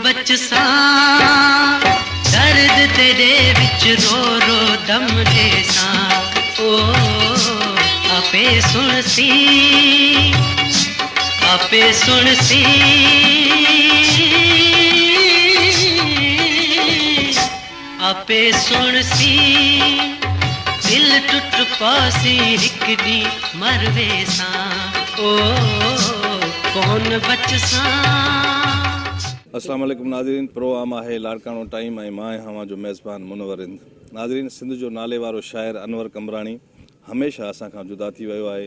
بچسان درد تيڏي وچ رو رو دم ڏيسان او آپي سڻسي آپي سڻسي آپي سڻسي دل ٽٽ پاسي هڪ ڏينهن مر ويسان او ڪون بچسان. اسلام عليڪم ناظرين پروگرام آهي لاڙڪاڻو ٽائيم ۽ مان آهيان اوهان جو ميزبان منور رند ناظرين سنڌ جو نالي وارو شاعر انور قمبراڻي هميشه اسان کان جدا ٿي ويو آهي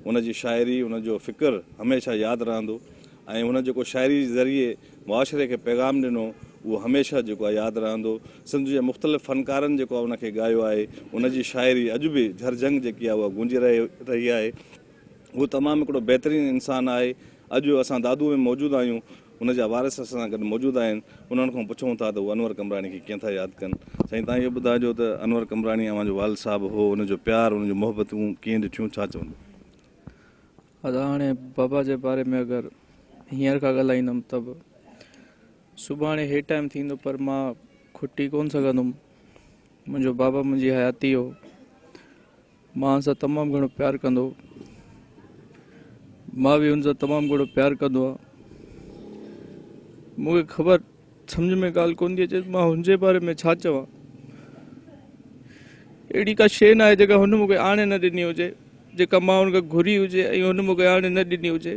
ان جي شاعري ان جو فڪر هميشه ياد رهندو ۽ هن جيڪو شاعري جي ذريعي معاشري کي پيغام ڏنو اهو هميشه جيڪو آهي ياد رهندو. سنڌ جي مختلف فنڪارن جيڪو آهي ان کي ڳايو آهي. ان جي شاعري اڄ به جهرجهنگ جيڪي آهي اها گونجي رهي رهي آهي. هو تمام هڪڙو بهترين انسان آهي. اڄ اسان دادو ۾ موجود آهيون. ان جا وارث اسان سان گڏ موجود آهن. انهن کان پڇون ٿا ته هو انور قمبراڻي کي ڪيئن ٿا ياد ڪن. سائين توهان اهو ٻڌائجو ته انور قمبراڻي اوهان جو والد صاحب هو ان جو پيار ان جون محبتون ڪيئن ڏٺيون ڇا چوندو؟ ادا هاڻي بابا جي باري ۾ اگر هينئر کان ڳالهائيندم ته به سڀاڻي هي ٽائيم ٿيندو پر مان کٽي ڪونه سگهندم. منهنجو بابا منهنجي حياتي هو. مان هن سان تمام گهڻو پيار ڪندو هو. مان به هن سان تمام گهڻو پيار ڪندو هان. مون کي خبر سمجهه ۾ ڳالهه ڪونه ٿي اچي مان هن جي باري ۾ ڇا چوان. اهڙي ڪا شيء ناهي جيڪا هن مون کي آڻي نه ڏني هجي. جيڪا مان هن کان گهري هجي ۽ هن مون کي آڻي نه ڏني هجي.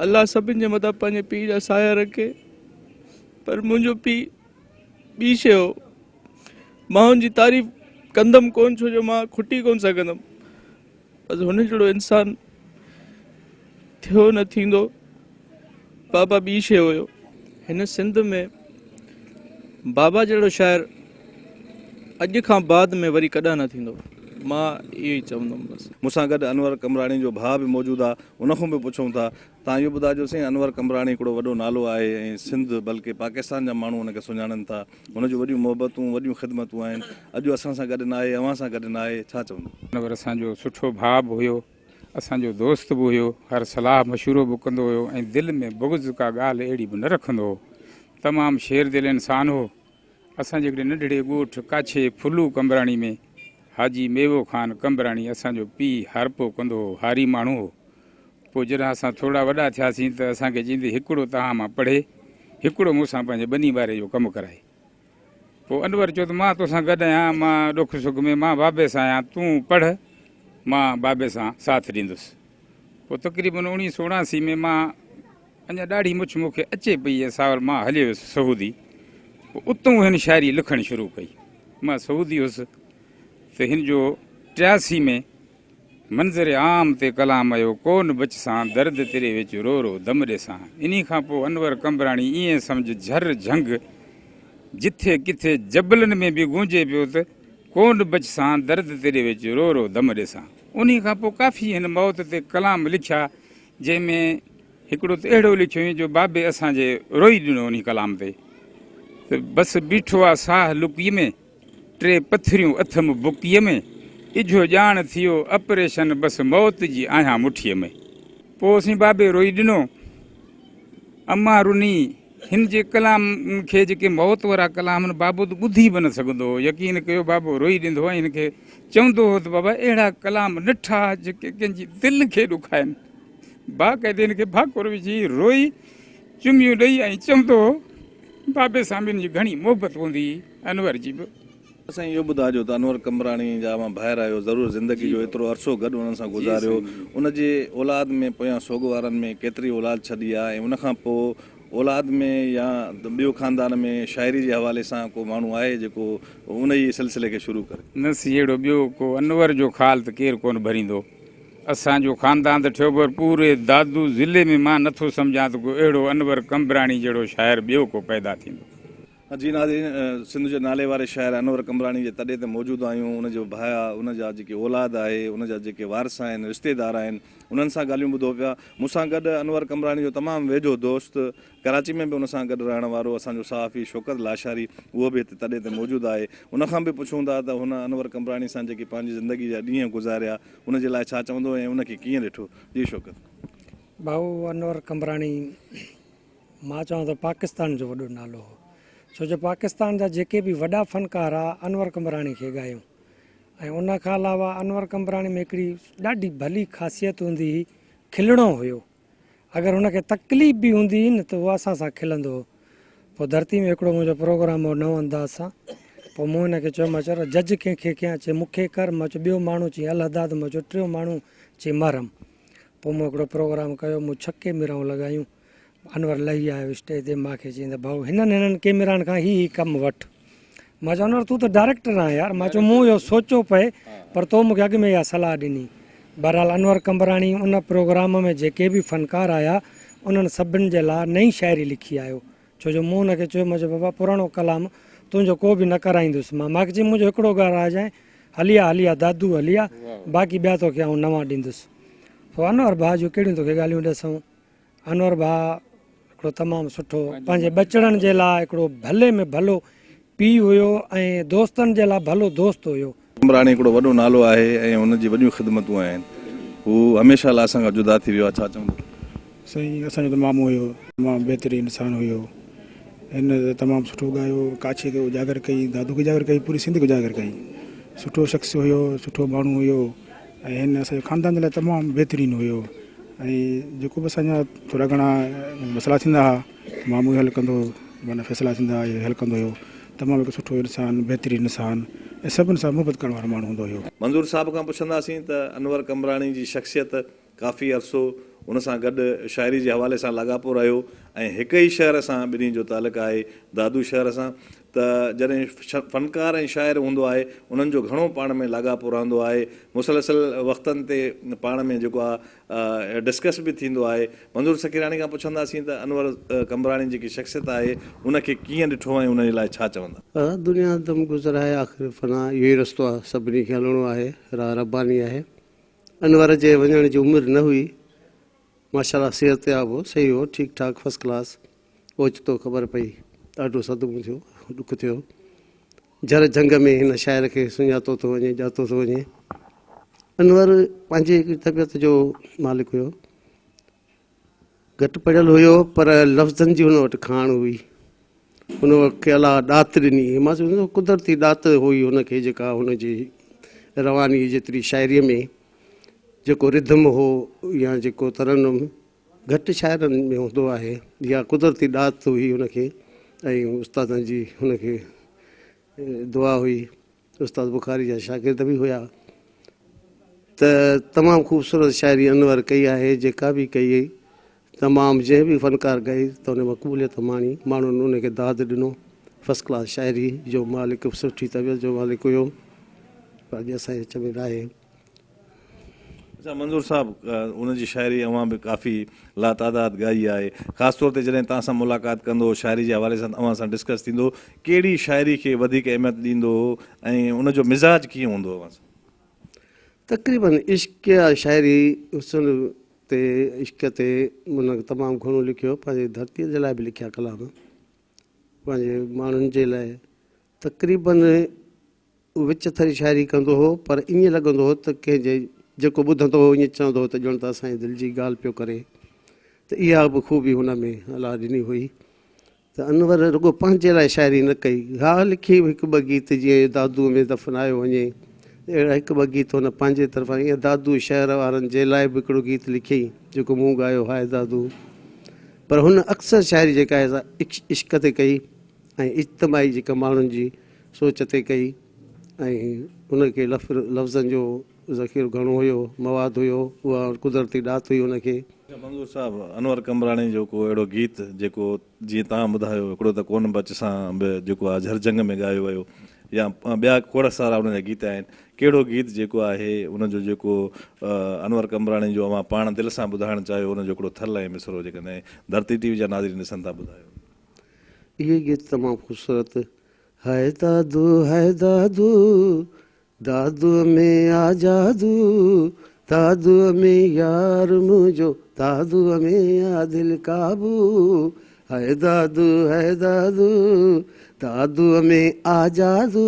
الله سڀن جي مٿان پنهنجي پيء جا سايا رکي پر منهنجو پيء ٻي شيء هو. مان هن جي تعريف ڪندم ڪونه ڇو جو مان کٽي ڪونه سگهندم. بس هن جهڙو انسان ٿيو نه ٿيندو. بابا ٻي شيء هيو. هن سنڌ ۾ بابا جهڙو شاعر اڄ کان بعد ۾ وري ڪڏهن نه ٿيندو. مان اهو ئي چوندم بس. مون سان گڏ انور قمبراڻي جو ڀاء به موجود آ ان کان به پڇون ٿا. تان اهو ٻڌائجو سائين انور قمبراڻي هڪڙو وڏو نالو آهي ۽ سنڌ بلڪه پاڪستان جا ماڻهو ان کي سڃاڻن ٿا. هن جون وڏيون محبتون وڏيون خدمتون آهن. اڄ اسان سان گڏ ناهي اوهان سان گڏ ناهي ڇا چوندو؟ انور اسان جو سٺو ڀاء به هيو. اسان جو دوست به هيو، هر صلاح مشورو به ڪندو هيو ۽ دل ۾ بغض ڪا ڳالهه اهڙي به نه رکندو هو. تمام شير دل انسان هو. اسان جي هڪڙي ننڍڙي ڳوٺ ڪاڇي ڦلو قمبراڻي ۾ حاجي ميوو خان قمبراڻي اسان جو پيء هارپو ڪندو هو، هاري ماڻهو هو. پوء جڏهن اسان ٿورڙا وڏا ٿياسين ته اسان کي چيندي هڪڙو توهان مان پڙهي، هڪڙو مون سان پنهنجي ٻني ٻاري جو ڪم ڪرائي. پوء انور چيو ته مان توسان گڏ آهيان، مان ڏک سک ۾ مان بابي سان آهيان، تون پڙهه، مان بابي سان ساٿ ڏيندس. پوء تقريبن اوڻيهه سو اڻاسي ۾ مان اڃا ڏاڙهي مڇ مون کي اچي پئي ۽ ساول مان هليو ويس سعودي. پوء اتئون هن شاعري لکڻ شروع ڪئي. مان سعودي هيس ته هن جو 83 ۾ منظر عام تي ڪلام آيو ڪون بچسان درد تيري وچ رو رو دم ڏيسان انهي کان پوء انور قمبراڻي ائين سمجهه جھر جھنگ جٿي ڪٿي جبلن ۾ به گونجي پيو ته ڪون بچسان درد تيري وچ رو رو دم ڏيسان انهي کان پوء ڪافي هن موت تي ڪلام لکيا جنهن ۾ هڪڙو ته اهڙو لکيو جو بابي اسان جي روئي ڏنو انهي ڪلام تي ته بس بيٺو آ ساهه لڪي ۾ ٽي پٿريون اٿم بڪيء ۾، اجهو ڄاڻ ٿيو اپريشن بس موت جي آهيان مٺيء ۾. پوء سين بابي روئي ڏنو. امان رني. هن جي ڪلام کي جيڪي موت وارا ڪلام هن بابو ته ٻڌي به نه سگهندو هو. يقين ڪيو بابو روئي ڏيندو هو ۽ هن کي چوندو هو ته بابا اهڙا ڪلام نه ٺاهه جيڪي ڪنهن جي دل کي ڏکائن. باقاعدي هن کي ڀاڪر وجهي روئي چميون ڏئي ۽ چوندو هو. بابي سان به هن جي گهڻي محبت هوندي هئي انور جي به. سائين اهو ٻڌاجو ته انور قمبراڻي جا اوهان ڀائر آهيو ضرور زندگي جو ايترو عرصو گڏ انهن سان گذاريو ان جي اولاد ۾ پويان سوڳ وارن ۾ ڪيتري اولاد ڇڏي آ ۽ ان کان پوء اولاد ۾ يا ٻيو خاندان ۾ شاعري جي حوالي سان ڪو ماڻهو آهي جيڪو ان ئي سلسلي کي شروع ڪري. نه سي اهڙو ٻيو ڪو انور جو خال ته ڪير ڪونه ڀريندو. اسان جو خاندان ته ٺھيو پر پوري دادو ضلعي ۾ مان نٿو سمجهان ته ڪو اهڙو انور قمبراڻي جهڙو شاعر ٻيو ڪو پيدا ٿيندو. جي ناظرين سنڌ جي نالي واري شاعر انور قمبراڻي جي تڏي تي موجود آهيون ان جو ڀاء ان جا جيڪي اولاد آهي ان جا جيڪي وارث آهن رشتيدار آهن انهن سان ڳالهيون ٻڌو پيا مون سان گڏ انور قمبراڻي جو تمام ويجهو دوست ڪراچي ۾ به ان سان گڏ رهڻ وارو اسان جو صحافي شوڪت لاشاري اهو به هتي تڏي تي موجود آهي ان کان به پڇون ٿا ته هن انور قمبراڻي سان جيڪي پنهنجي زندگي جا ڏينهن گذاريا ان جي لاء ڇا چوندو ۽ ان کي ڪيئن ڏٺو؟ جي شوڪت. ڀائو انور قمبراڻي مان چوان ٿو پاڪستان جو وڏو نالو هو، ڇو جو پاڪستان جا جيڪي به وڏا فنڪار ها انور قمبراڻي کي ڳايون. ۽ ان کان علاوه انور قمبراڻي ۾ هڪڙي ڏاڍي ڀلي خاصيت هوندي هئي، کلڻو هيو. اگر هن کي تڪليف به هوندي هئي نه ته هو اسان سان کلندو هو. پوء ڌرتي ۾ هڪڙو منهنجو پروگرام هو نئون انداز سان، پوء مون هن کي چيو، مان چيو جج ڪنهن کي ڪيان؟ چي مون کي ڪر. مان چيو ٻيو ماڻهو؟ چي الهداد. مان چيو ٽيون ماڻهو؟ چي محرم. پوء مون هڪڙو پروگرام ڪيو، مون 6 ڪيميرائون لڳايون. انور لهي آيو اسٽيج تي، مان کي چيائين ته ڀائو هنن هنن ڪيميرائن کان هي هي ڪم وٺ. مان چيو انور تون ته ڊائريڪٽر آهين يار. مان چيو مون اهو سوچيو پئي پر تو مون کي اڳ ۾ اها صلاح ڏني. بهرحال انور قمبراڻي ان پروگرام ۾ جيڪي به فنڪار آيا انهن سڀن جي لاء نئين شاعري لکي آيو. ڇو جو مون هن کي چيو، مان چيو بابا پراڻو ڪلام تنهنجو ڪو به نه ڪرائيندس. مان کي چيائين منهنجو هڪڙو ڳارائجانء، هلي آ هلي آ دادو هلي آ، باقي ٻيا توکي آئون نوان ڏيندس. پوء انور ڀاء جون ڪهڙيون توکي ڳالهيون ڏسون. انور ڀاء هڪڙو تمام سٺو پنهنجي ٻچڙن جي لاء هڪڙو ڀلي ۾ ڀلو پيء هيو ۽ دوستن جي لاء ڀلو دوست هيو. قمبراڻي هڪڙو وڏو نالو آهي ۽ هن جي وڏيون خدمتون آهن. هو هميشه لاء اسان کان جدا ٿي ويو آهي، ڇا چوندو؟ سائين اسان جو ته مامو هيو، تمام بهترين انسان هيو. هن ته تمام سٺو ڳايو، ڪاڇي کي اجاگر ڪئي، دادو کي اجاگر ڪئي، پوري سنڌ کي اجاگر ڪئي. سٺو شخص هيو، سٺو ماڻهو هيو ۽ هن اسان جي خاندان جي لاء تمام بهترين هيو ۽ جيڪو به اسان جا ٿورا گهڻا مسئلا ٿيندا هئا مامو ئي حل ڪندو هو، معنيٰ فيصلا ٿيندا هئا اهي حل ڪندو هيو. تمام هڪ سٺو انسان، بهترين انسان ۽ سڀن سان محبت ڪرڻ وارو ماڻهو هوندو هيو. منظور صاحب کان پڇنداسين ته انور قمبراڻي جي شخصيت ڪافي عرصو ان سان گڏ شاعري جي حوالي سان لاڳاپو رهيو ۽ هڪ ئي شهر سان ٻنهي جو تعلق آهي دادو شهر سان ته جڏهن فنڪار ۽ شاعر هوندو آهي انهن جو گهڻو پاڻ ۾ لاڳاپو رهندو آهي مسلسل وقتن تي پاڻ ۾ جيڪو آهي ڊسڪس به ٿيندو آهي منظور سکيراڻي کان پڇنداسين ته انور قمبراڻي جيڪي شخصيت آهي ان کي ڪيئن ڏٺو ۽ ان جي لاء ڇا چوندا. دنيا دم گذر آهي آخر فنا اهو ئي رستو آهي سڀني کي هلڻو آهي راهه رباني آهي انور جي وڃڻ جي عمر نه هئي. ماشاءالله صحتياب هو، صحيح هو، ٺيڪ ٺاڪ فرسٽ ڪلاس. اوچتو خبر پئي، ڏاڍو صدمو ٿيو، ڏک ٿيو. جھر جھنگ ۾ هن شاعر کي سڃاتو ٿو وڃي، ڄاتو ٿو وڃي. انور پنهنجي هڪڙي طبيعت جو مالڪ هيو. گهٽ پڙهيل هيو پر لفظن جي هن وٽ کاڻ هئي. هن کي الله ڏات ڏني. مان سمجهان ٿو قدرتي ڏات هئي هن کي جيڪا هن جي رواني جيتري شاعريء ۾ جيڪو رڌم هو يا جيڪو ترنم گهٽ شاعرن ۾ هوندو آهي يا قدرتي ڏات هئي هن کي ۽ استادن جي هن کي دعا هئي. استاد بخاري جا شاگرد به هيا ته تمام خوبصورت شاعري انور ڪئي آهي جيڪا به ڪئي تمام جنهن به فنڪار ڳائي ته ان مقبوليت ماڻي ماڻهن ان کي داد ڏنو فرسٽ ڪلاس شاعري جو مالڪ سٺي طبيعت جو مالڪ هيو پر اڄ اسان جي وچ ۾ ناهي. اچا منظور صاحب ان جي شاعري اوهان به ڪافي لاتعداد ڳائي آهي خاص طور تي جڏهن توهان سان ملاقات ڪندو هو شاعري جي حوالي سان اوهان سان ڊسڪس ٿيندو هو ڪهڙي شاعري کي وڌيڪ اهميت ڏيندو هو ۽ ان جو مزاج ڪيئن هوندو هو اوهان سان؟ تقريبن عشقيه شاعري حسن تي عشق تي هن تمام گهڻو لکيو پنهنجي ڌرتي جي لاء به لکيا ڪلام پنهنجي ماڻهن جي لاء تقريبن وچ ٿري شاعري ڪندو هو پر ائين لڳندو هو ته ڪنهن جي جيڪو ٻڌندو هو ائين چوندو هو ته ڄڻ ته اسان جي دل جي ڳالهه پيو ڪري ته اها به خوبي هن ۾ الله ڏني هئي ته انور رڳو پنهنجي لاء شاعري نه ڪئي ها لکي هڪ ٻه گيت جيئن دادوء ۾ دفنايو وڃي اهڙا هڪ ٻه گيت هن پنهنجي طرفان ائين دادو شهر وارن جي لاء به هڪڙو گيت لکيائين جيڪو مون ڳايو هاء دادو پر هن اڪثر شاعري جيڪا آهي سا عشق تي ڪئي ۽ اجتماعي جيڪا ماڻهن جي سوچ تي ڪئي ۽ ان کي لفظن جو ذخيرو گهڻو هيو، مواد هيو، اها قدرتي ڏات هئي ان کي. منظور صاحب، انور قمبراڻي جو ڪو اهڙو گيت جيڪو جيئن توهان ٻڌايو هڪڙو ته ڪون بچ سان به جيڪو آهي جھر جھنگ ۾ ڳايو ويو يا ٻيا کوڙ سارا ان جا گيت آهن ڪهڙو گيت جيڪو آهي ان جو جيڪو انور قمبراڻي جو اوهان پاڻ دل سان ٻڌائڻ چاهيو ان جو هڪڙو ٿل ۽ مصرعو جيڪڏهن ڌرتي ٽي وي جا ناظرين ڏسن ٿا ٻڌايو. اهو گيت تمام خوبصورت هاء دادو هاء دادو دادو ۾ آ جادو دادو ۾ يار منهنجو دادو ۾ آ دل قابو هاء دادو هاء دادو دادو ۾ آ جادو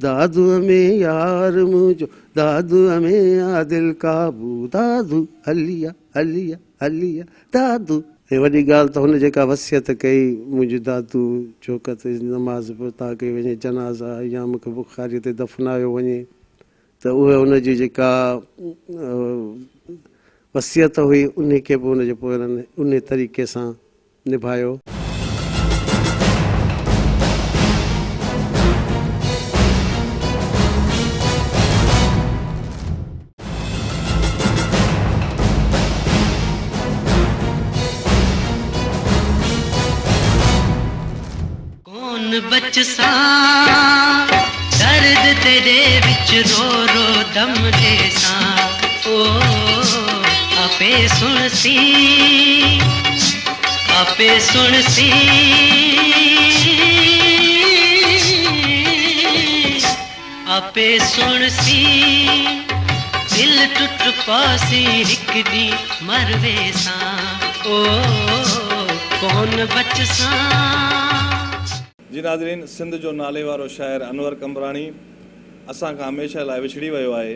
دادوء ۾ يار منهنجو دادوء ۾ آ دل قابو دادو هلي آ هلي آ هلي آ دادو. ۽ وڏي ڳالهه ته هن جيڪا وصيت ڪئي منهنجي دادو چوڪ تي نماز به عطا ڪئي وڃي جنازا يا مون کي بخاري تي دفنايو وڃي ته اهي هن جي جيڪا وصيت هئي انهي کي به هن جي پوئرن انهي طريقي سان نڀايو. ڪون بچسان درد تيڏي وچ رو رو دم ڏيسان او آپي سڻسي آپي سڻسي آپي سڻسي دل ٽٽ پاسي هڪ ڏينهن مر ويسان او ڪون بچسان. جي ناظرين سنڌ جو ناليوارو شاعر انور قمبراڻي اسان کان هميشه لاء وڇڙي ويو آهي.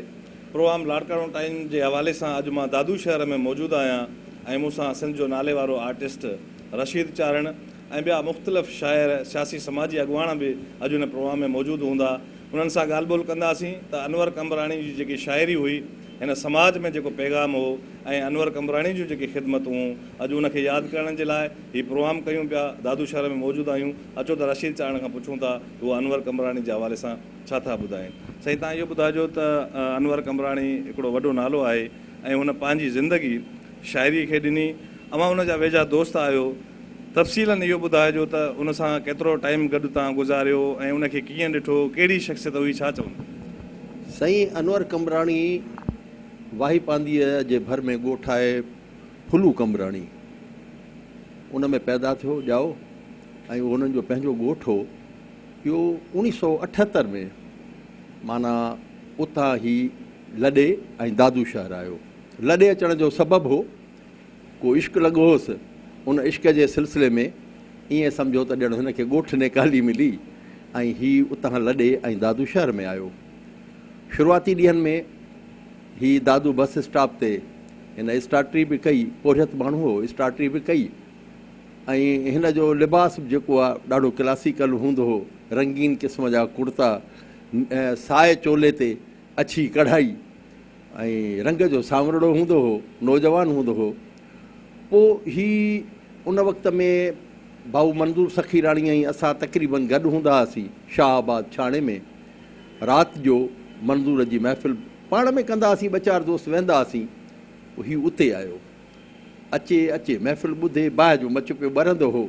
پروگرام لاڙڪاڻو ٽائيم جي حوالي سان اڄ مان دادو شهر ۾ موجود آهيان ۽ مون سان سنڌ جو ناليوارو آرٽسٽ رشيد چارڻ ۽ ٻيا مختلف شاعر سياسي سماجي اڳواڻ به اڄ ان پروگرام ۾ موجود هوندا. انهن سان ڳالهه ٻولهه ڪنداسين ته انور قمبراڻي جي جيڪي شاعري هئي، هن سماج ۾ جيڪو پيغام هو ۽ انور قمبراڻي جون جيڪي خدمتون هون، اڄ ان کي ياد ڪرڻ جي لاء هي پروگرام ڪيون پيا. دادو شهر ۾ موجود آهيون. اچو ته رشيد چارڻ کان پڇون ٿا ته هو انور قمبراڻي جي حوالي سان ڇا ٿا ٻڌائين. سائين توهان اهو ٻڌائجو ته انور قمبراڻي هڪڙو وڏو نالو آهي ۽ هن پنهنجي زندگي شاعري کي ڏني. اوهان ان جا ويجها دوست آهيو. تفصيلاً اهو ٻڌائجو ته ان سان ڪيترو ٽائيم گڏ توهان گذاريو ۽ ان کي ڪيئن ڏٺو، ڪهڙي شخصيت هئي، ڇا چوندو؟ سائين انور قمبراڻي واهي پانڌيء جي ڀر ۾ ڳوٺ آهي ڦلو قمبراڻي ان ۾ پيدا ٿيو ڄائو ۽ اهو انهن جو پنهنجو ڳوٺ هو. اهو اوڻيهه سئو اٺهتر ۾ معنيٰ اتان هي لڏي ۽ دادو شهر آيو. لڏي اچڻ جو سبب هو ڪو عشق لڳو هوس، ان عشق جي سلسلي ۾ ائين سمجهو ته ڄڻ هن کي ڳوٺ نيڪالي ملي ۽ هي اتان لڏي ۽ دادو شهر ۾ آيو. شروعاتي ڏينهن ۾ هي دادو بس اسٽاپ تي هن اسٽاٽري به ڪئي، پورهيت ماڻهو هو، اسٽاٽري به ڪئي ۽ هن جو لباس به جيڪو آهي ڏاڍو ڪلاسيڪل هوندو هو، رنگين قسم جا ڪڙتا، سائي چولي تي اڇي ڪڙهائي ۽ رنگ جو سانورڙو هوندو هو، نوجوان هوندو هو. پوء هي ان وقت ۾ ڀائو منظور سخيراڻي ۽ اسان تقريبن گڏ هوندا هئاسين شاهه آباد ڇاڻي ۾ رات جو منظور جي محفل پاڻ ۾ ڪندا هئاسين ٻه چار دوست ويهندا هئاسين پوء هي اتي آيو اچي اچي محفل ٻڌي باهه جو مچ پيو ٻرندو هو.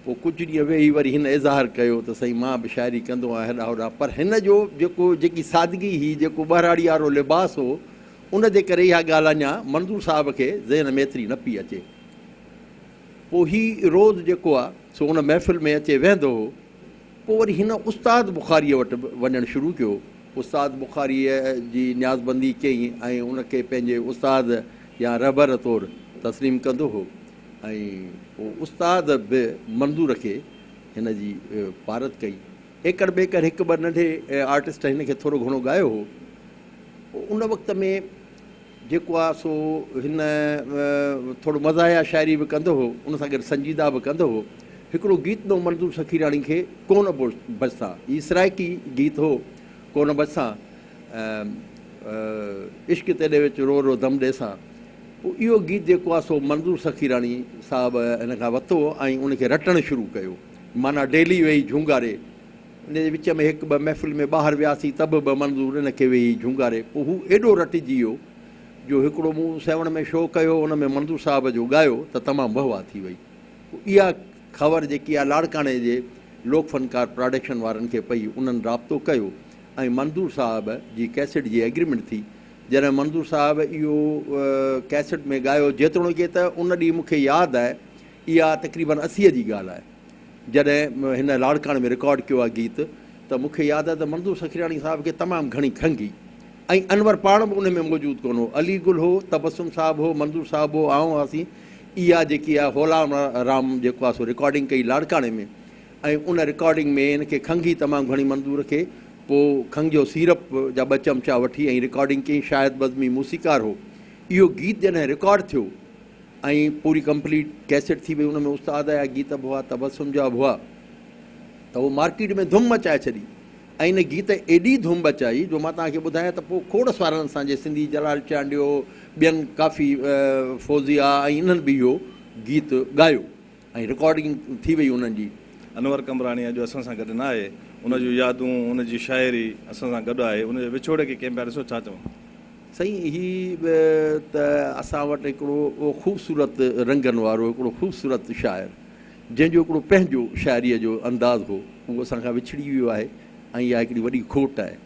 پوء ڪجهه ڏينهن ويهي وري هن اظهار ڪيو ته سائين مان به شاعري ڪندو آهيان هيڏانهن هوڏانهن پر هن جو جيڪو جيڪي سادگي هئي جيڪو ٻهراڙي وارو لباس هو ان جي ڪري اها ڳالهه اڃا منظور صاحب کي ذهن ۾ ايتري نه پئي اچي. پوء هي روز جيڪو آهي سو ان محفل ۾ اچي ويهندو هو. پوء وري هن استاد بخاريء وٽ به وڃڻ شروع ڪيو. استاد بخاريء جي نيازبندي ڪيائين ۽ ان کي پنهنجي استاد يا رهبر طور تسليم ڪندو هو. ۽ پوء استاد به منظور کي هن جي پارت ڪئي. ايڪڙ ٻيڪڙ هڪ ٻه ننڍي آرٽسٽ هن کي ٿورو گهڻو ڳايو هو. پوء ان وقت ۾ جيڪو آ سو هن ٿورو مزاحيه شاعري به ڪندو هو، ان سان گڏ سنجيده به ڪندو هو. هڪڙو گيت ڏنو منظور سخيراڻي کي ڪونه بچسان. هي سرائيڪي گيت هو ڪونه بچسان. عشق تيڏي وچ رو رو دم ڏيسان. پوء اهو گيت جيڪو آهي سو منظور سخيراڻي صاحب هن کان ورتو ۽ ان کي رٽڻ شروع ڪيو. معنيٰ ڊيلي ويهي جهونگاري. ان جي وچ ۾ هڪ ٻه محفل ۾ ٻاهر وياسين ته به به منظور ان کي ويهي جهونگاري. پوء هو ايڏو رٽجي ويو جو هڪڙو مون سيوهڻ ۾ شو ڪيو ان ۾ منظور صاحب جو ڳايو ته تمام وهه واه ٿي وئي. پوء اها خبر جيڪي آهي لاڙڪاڻي جي لوڪ فنڪار پراڊڪشن وارن کي پئي انهن رابطو ڪيو ۽ منظور صاحب جي ڪئسيٽ جي ايگريمينٽ ٿي. جڏهن منظور صاحب اهو ڪئسيٽ ۾ ڳايو جيتوڻيڪ ته ان ڏينهن مون کي ياد آهي اها تقريبن اسيء جي ڳالهه آهي جڏهن هن لاڙڪاڻي ۾ رڪارڊ ڪيو آهي گيت ته مون کي ياد آهي ته منظور سخيراڻي صاحب کي تمام گهڻي کنگهي ۽ انور پاڻ به ان ۾ موجود ڪونه هو علي گل هو تبسم صاحب هو منظور صاحب هو آئون هئاسين اها جيڪي آهي هولا رام جيڪو آهي سو رڪارڊنگ ڪئي لاڙڪاڻي ۾ ۽ ان رڪارڊنگ ۾ هن کي کنگهي تمام گهڻي منظور کي پوء کنگهه جو سيرپ جا ٻه چمچا وٺي ۽ رڪارڊنگ ڪيائين شاهد بزمي موسيقار هو. اهو گيت جڏهن رڪارڊ ٿيو ۽ پوري ڪمپليٽ ڪيسٽ ٿي وئي ان ۾ استاد جا گيت به هئا تبسم جا به هئا ته اهو مارڪيٽ ۾ ڌم مچائي ڇڏي ۽ ان گيت ايڏي ڌم مچائي جو مان توهان کي ٻڌايان ته پوء کوڙ سارن اسان جي سنڌي جلال چانڊيو ٻين ڪافي فوزيا ۽ انهن به اهو گيت ڳايو ۽ رڪارڊنگ ٿي وئي انهن جي. انور قمبراڻي اڄ اسان سان گڏ نه آهي، ان جون يادون، ان جي شاعري اسان سان گڏ آهي، ان جي وڇوڙي کي ڪنهن پيا ڏسو ڇا چوندو؟ سائين هي ته اسان وٽ هڪڙو خوبصورت رنگن وارو هڪڙو خوبصورت شاعر جنهن جو هڪڙو پنهنجو شاعريء جو انداز هو اهو اسان کان وڇڙي ويو آهي ۽ اها هڪڙي وڏي کوٽ آهي.